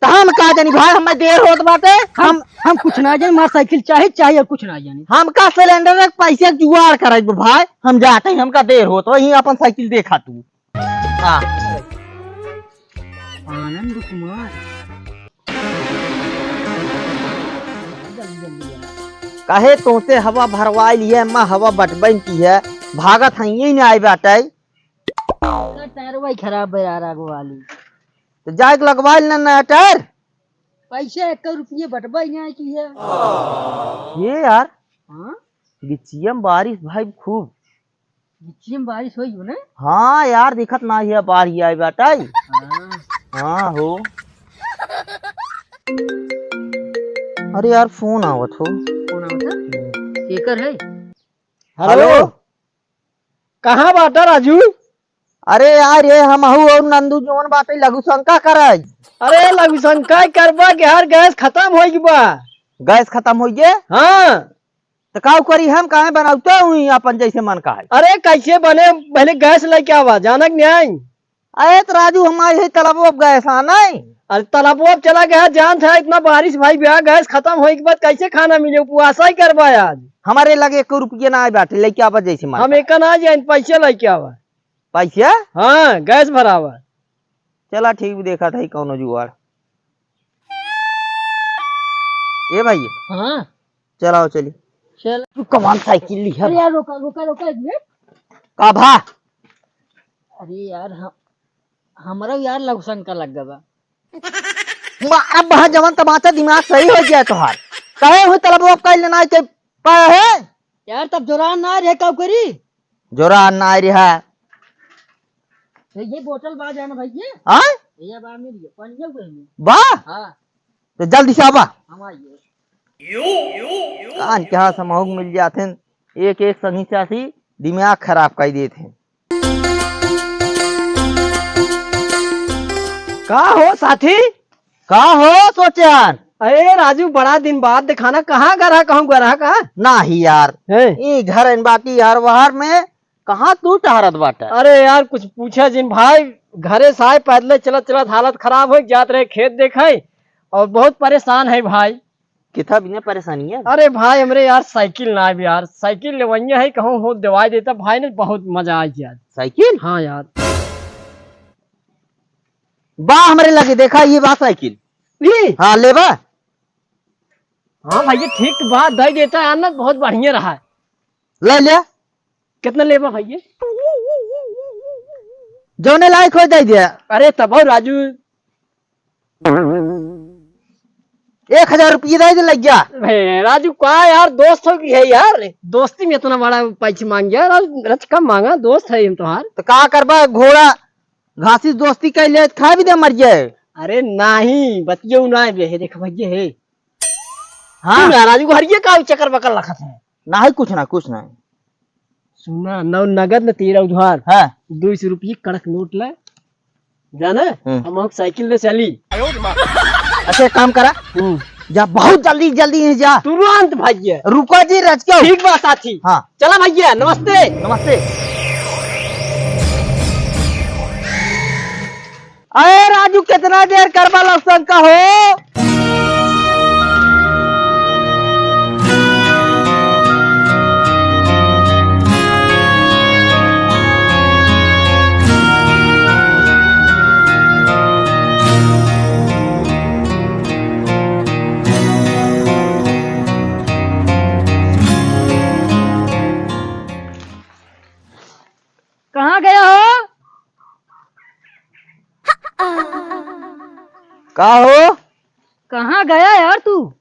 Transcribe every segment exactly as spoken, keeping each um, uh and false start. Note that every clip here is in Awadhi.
तो हम का जानी भाई, हमें देर होत बाटे। हम, हम कुछ ना जानी, हमार साइकिल चाही, चाही और कुछ ना जानी। हम का सिलेंडर के पैसे जुगाड़ कराइब भाई, हम जाते ही, हमका देर होत, वहीं अपन साइकिल देखा तू। हाँ। आनंद कुमार। कहे तोसे हवा भरवाई लिए, माँ हवा बटबन की है, भागत है ये नहीं आई बाटे। टायर वही खराब है यार, आगो वाली। तो जाए के लगवाई ना नया टायर। पैसे एक रुपये बटबा ही नहीं की है। ये यार, हाँ? गिच्चिया में बारिश भाई खूब। गिच्चिया में बारिश होई हो ना? हाँ यार, दिखत ना है बाढ़ ही आई बाटे। हाँ। हाँ हो। अरे यार, फोन आवत हो। फोन आवत है? केकर है? हेलो। हेलो। कहाँ बाटा राजू? अरे यार, ये हमहू और नंदू जौन बाटे लघु शंका करे। अरे लघु शंका ही करबा कि यार गैस खतम होइ गबा। गैस खतम होइ गे? हाँ। तो का करी, हम काहे बनावते हुई अपन जैसे मन का है। अरे कैसे बने, पहले गैस लेके आवा, जानक न्याय। अरे तो राजू, हमारे है तलबो अब गैस आ नहीं। अरे तलबो अब चला गया, जान था इतना बारिश भाई भैया, गैस खतम होए के बाद कैसे खाना मिले, उपवासा ही करबा आज। हमारे लगे एक रुपये ना आए बाटे, लेके आवा जैसे मन हम का। एक ना जाए, पैसे लेके आवा। पैसे? हाँ, गैस भरावा। चला ठीक, भी देखा था ही कौनो जुगाड़। ए भाई। हाँ। चलाओ चली। चल। तू कमान साइकिल ली है? अरे यार, रोका, रोका, रोका, एक मिनट। का भा? अरे यार, हम, हमरा यार लघु शंका लग गवा। मारा बहा जवन तमाचा, दिमाग सही हो गया तोहार। कहे हुई तलबो अब कइल ना के पाए है? यार, तब जोरान ना रहे, का करी? जोरान ना रहा। ये बोतल बा जाना भाई, ये? हाँ? ये बा मिल गया, पानी है कोई में? बा? हाँ। तो जल्दी से आवा। हम आइए। कान के हाथ समहुक मिल जात हैं, एक एक संगी चासी दिमाग खराब कर देत हैं। का हो साथी? का हो सोचान? अरे राजू, बड़ा दिन बाद दिखाना, कहाँ गरहा, कहूँ गरहा का? नाही यार, हैं? ई घर इन बाटी हर बहार में कहाँ तू टहरत बाटा? अरे यार, कुछ पूछा जिन भाई, घरे से आए पैदले चलत चलत हालत खराब हो जात रहे, खेत देखे और बहुत परेशान है भाई। कितना बिना परेशानी है? अरे भाई, हमरे यार साइकिल ना है यार, साइकिल लेवइया है, कहूँ हो देवाई देता भाई ने, बहुत मजा आ गया। साइकिल? हाँ यार। बा हमरे लगे, देखा ये बा साइकिल। ली? हाँ, लेबा? हाँ भैया, ठीक तो बात, दे देता यार ना, बहुत बढ़िया रहा है। ले ले। कितना लेबा भैया? जौने लायक हो दे दे। अरे तब राजू। एक हजार रुपये दे दे, लग जा। अरे राजू, का यार, दोस्त हो की है यार, दोस्ती में इतना बड़ा पैसे मांग गया यार, रच कम मांगा, दोस्त है हम तोहार। तो का करबा, घोड़ा घासी दोस्ती कर ले, खा भी दे मर जाए। अरे नाही, बतियो ना बे, हे देख भैया हे। हाँ। तू ना राजू, हरिये का चक्कर बकर लखत है। नाही, कुछ ना, कुछ ना। सुना, नौ नगद न तेरह उधार। हाँ। दो सौ रुपये कड़क नोट ले। जाना? हम्म। हम, हम साइकिल ले चली। अच्छा, एक काम करा। हम्म। जा, बहुत जल्दी, जल्दी ही जा। तुरंत भाग्य। रुको जी, रच के। ठीक बा साथी। हाँ। चला भैया, नमस्ते। नमस्ते। अरे राजू, कितना देर करबा लौसन का हो? कहाँ गया हो? का हो? कहाँ गया यार तू?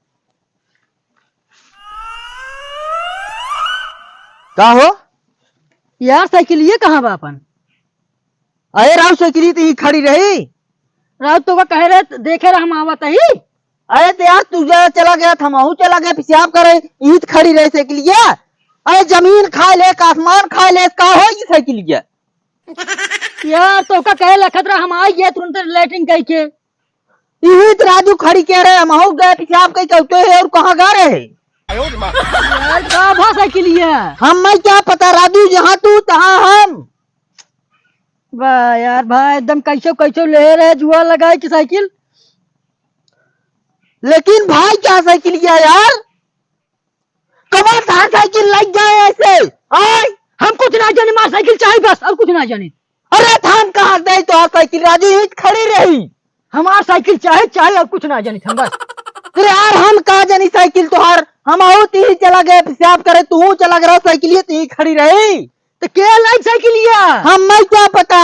का हो? यार साइकिलिया कहाँ बा अपन? अरे राव, साइकिलिया तो ही खड़ी रही। राव तो का कहे रहे, देखे रहे हम आवत ही। अरे तो यार, तू जा चला गया, हमहू चला गया पेशाब करे, ईंट खड़ी रहे साइकिलिया। अरे जमीन खा ले, आसमान खा ले, का हो ये साइकिलिया? यार तो का कहे लखत रहा, हम आई गया तुरंत लेटरिन कह के। यही तो राजू खड़ी कह रहे, हमहू गए पेशाब कह के उठे है और कहाँ गा रहे हैं? यार का भा साइकिलिया? हमें क्या पता राजू, जहाँ तू तहाँ हम। वाह यार भाई, एकदम कैसो कैसो ले रहे जुआ लगाए की साइकिल। लेकिन भाई, का साइकिल या यार? कमा था साइकिल लग जाए ऐसे? आय, हम कुछ ना जानी, हमार साइकिल चाही बस, और कुछ ना जानी। अरे, थान कहाँ दे तोहार साइकिल राजू, यहीं खड़ी रही। हमार साइकिल चाहे, चाहे, और कुछ ना जानी हम बस। अरे यार, हम का जानी साइकिल तोहार, हम आऊ ती ही चला गए पेशाब करे, तू चला गया साइकिल, ये ती ही खड़ी रही। तो के लाई साइकिल या? हमें क्या पता।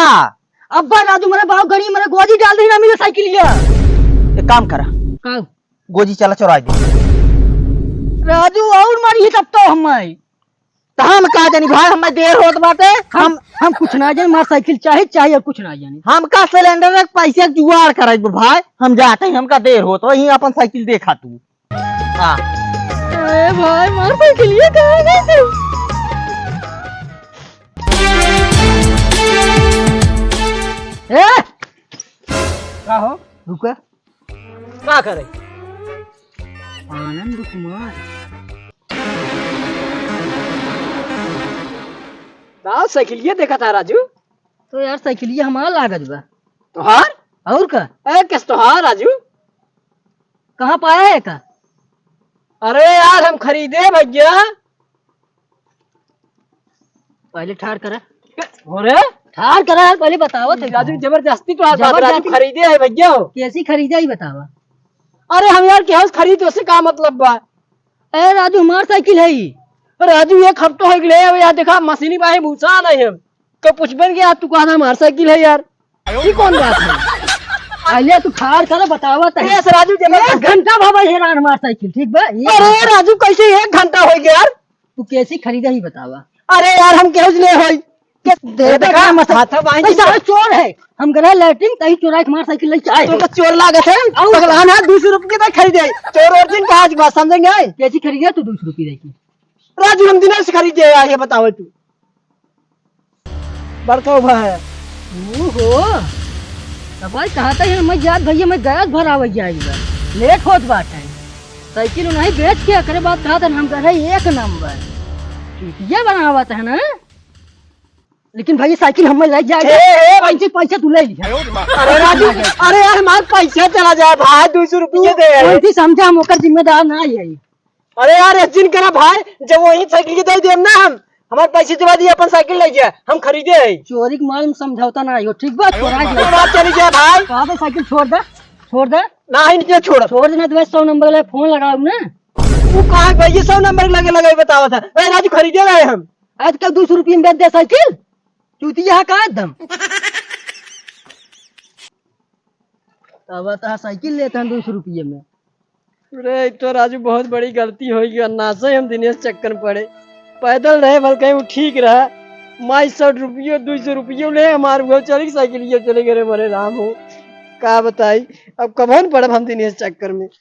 अब्बा राजू, मेरे बाप गड़ी, मेरे गोजी डाल दे ना, मिले साइकिल या। एक काम करा। का? गोजी चला चोराइ दे। राजू और मारी ही तब तो हमें। तो हम का जानी भाई, हमें देर होत बाटे। हम, हम कुछ ना जानी, हमार साइकिल चाहे, चाहे और कुछ ना जानी। हमका सिलेंडर के पैसे जुगाड़ कराइबे भाई, हम जाते हैं, हमका देर होत, वहीं अपन साइकिल देखा तू। हाँ। ए भाई, हमार साइकिल ये कहाँ गई तू? ए! का हो? रुका। का करे? आनंद कुमार। का साइकिलिया देखा था राजू? तो यार साइकिलिया हमार लागत बा। तोहार? और का? ए, किस तोहार राजू? कहाँ पाया है का? अरे यार हम खरीदे भैया। पहले ठाड़ करा। हो रे? ठाड़ करा यार, पहले बतावा थे राजू, कहाँ? जबरदस्ती तो आप जबरदस्ती। राजू खरीदे है भैया। कैसी खरीदा ही बतावा। अरे हम यार के हाउस खरीद, उससे का मतलब बा? ए राजू, हमार साइकिल है ही। राजू, एक हफ्ता हो गया, अब यार देखा मशीनी बाहे भूसा नहीं है। तो पूछबन के यार, तू कहा था हमार साइकिल है यार। ई कौन बात है? आइले तू ठाड़ कर बतावा तनी। ए, राजू, जब एक घंटा भा भाई हैरान हमार साइकिल, ठीक बा? ये अरे राजू, कैसे एक घंटा हो गया यार? तू कैसे खरीदा ही बतावा। अरे यार, हम केहू ले होई। के दे अरे दे देखा, ना मत। हाथ बांध ए, साला चोर है। हम गए लैट्रिन, तही चोरा के हमार साइकिल लेके आए। तो का चोर लागत है? और पगलान है, दो सौ रुपये तो खरीदे। चोर और दिन कहा आज बात समझेंगे? कैसे खरीदे तू दो सौ रुपये की? राजू, हम दिनेश खरीदे यार, ये बताओ तू। बड़का भाई। ओहो, तब भाई कहा था ये मैं जात भैया मैं गैस भरावे जाई बा। लेट होत बाटे। साइकिल उन्हीं बेच के एकरे बाद कहा था हम करे एक नंबर। चुतिया बनावत है ना। लेकिन भाई ये साइकिल हमें ले जाए। ए, ए, भाई। पैसे, पैसे तू ले लिया। अरे राजू, अरे यार हमारे पैसे चला जाए भाई, दो सौ रुपये दे। कौन सी समझा हम ओकर जिम्मेदार ना है। अरे यार, ऐसे जिन करा भाई, जब वही साइकिल के दे देम ना हम, हमारे पैसे जमा दिए, अपन साइकिल ले गया, हम खरीदे है। चोरी के माल में समझौता ना आयो, ठीक बा? चोरा के ये बात चली गया भाई। कहा दे साइकिल छोड़ दे, छोड़ दे। ना ही नहीं छोड़। छोड़ देना तो सौ नंबर ले फोन लगाओ ना। तू कहाँ भैया सौ नंबर लगे लगे बतावा था। ए राजू, खरीदे रहे हम। आज कल दो सौ रुपये में बेच दे साइकिल। चूतिया है का एकदम। अब तो साइकिल लेते हैं दो सौ रुपये में। अरे, ई तो राजू बहुत बड़ी गलती होइ गई, ना से हम दिनेश चक्कर में पड़े। पैदल रहे भल कहीं वो ठीक रहा, माई सौ रुपयो, दो सौ रुपयो ले हमार, वो चली साइकिल, ये चले गए रे, मरे राम हो, का बताई, अब कबहन पड़ब हम दिनेश चक्कर में।